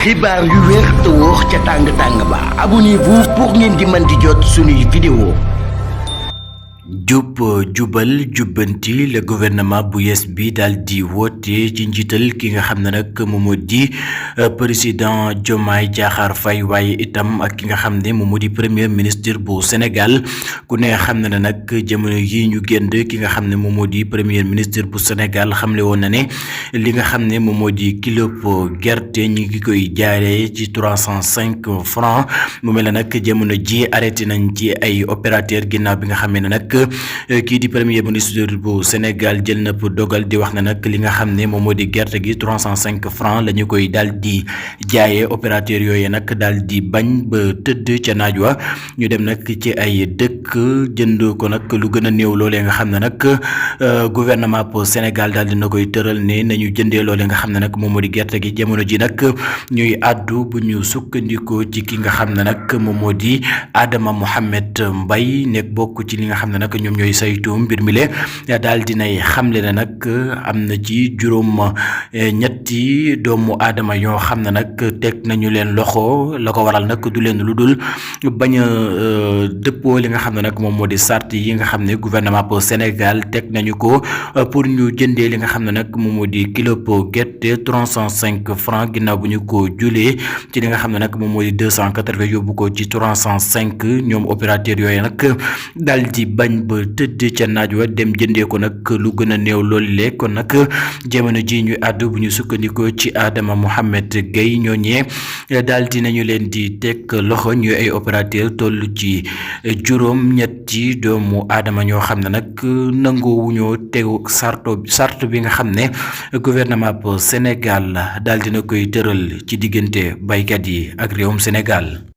xibaar yu wér te wóor ca tàng ba abonnez-vous pour ngeen di mën di jot suñuy vidéo. jubal jubbanti le gouvernement bu yes bi daal di woote ci njiital ki nga xam ne nag moom moo di président Diomaye Diakhar Faye waaye itam ak ki nga xam ne moom moo di premier ministre bu Sénégal ku ne xam ne nag jamono yi ñu génn ki nga xam ne moom moo di premier ministre bu Sénégal xamle woon na ne li nga xam ne moom moo di kilo gerte ñu ngi koy jaaree ci 305 francs mu mel ne nag jamono ji arrêté nañ ci ay opérateur ginnaaw bi nga xam ne nag kii di premier ministre bu Sénégal jël na dogal di wax na nag li nga xam ne moom moo di gerte gi 305 francs la ñu koy daal di jaayee opérateur yooyu nag daal di bañ ba tëdd ca naaj wa ñu dem nag ci ay dëkk jënd ko nag lu gën a néew loolee nga xam ne nag gouvernement bu Sénégal daal dina koy tëral ne nañu jëndee loolee nga xam ne nag moom moo di gerte gi jamono ji nag ñuy àddu bu ñu sukkandikoo ci ki nga xam ne nag moom moo di Adama Mohamed Mbaye nekk bokk ci li nga xam ne nag ñoom ñooy saytu mbir mi le daal dinay xamle ne nag am na ci juróom ñetti doomu aadama yoo xam ne nag teg nañu leen loxo la ko waral nag du leen lu dul bañ a dëppoo li nga xam ne nag moom moo di sart yi nga xam ne gouvernement bu Sénégal teg nañu ko pour ñu jëndee li nga xam ne nag moom moo di kilo gerte 305 francs ginnaaw bu ñu ko julee ci li nga xam ne nag moom moo di 280 yóbbu ko ci 305 ñoom opérateur yooyu nag daal di bañ ba tëdd ca naaj wa dem jëndee ko nag lu gën a néew loolu le kon nag jamono ji ñuy àddu bu ñu sukkandikoo ci Adama Mohamed Gueye ñooñee daal di nañu leen di teg loxo ñuy ay opérateur toll ci juróom ñetti doomu aadama ñoo xam ne nag nangoowuñoo tegu sart bi nga xam ne gouvernement bu Sénégal daal dina koy tëral ci diggante baykat yi ak réewum Sénégal.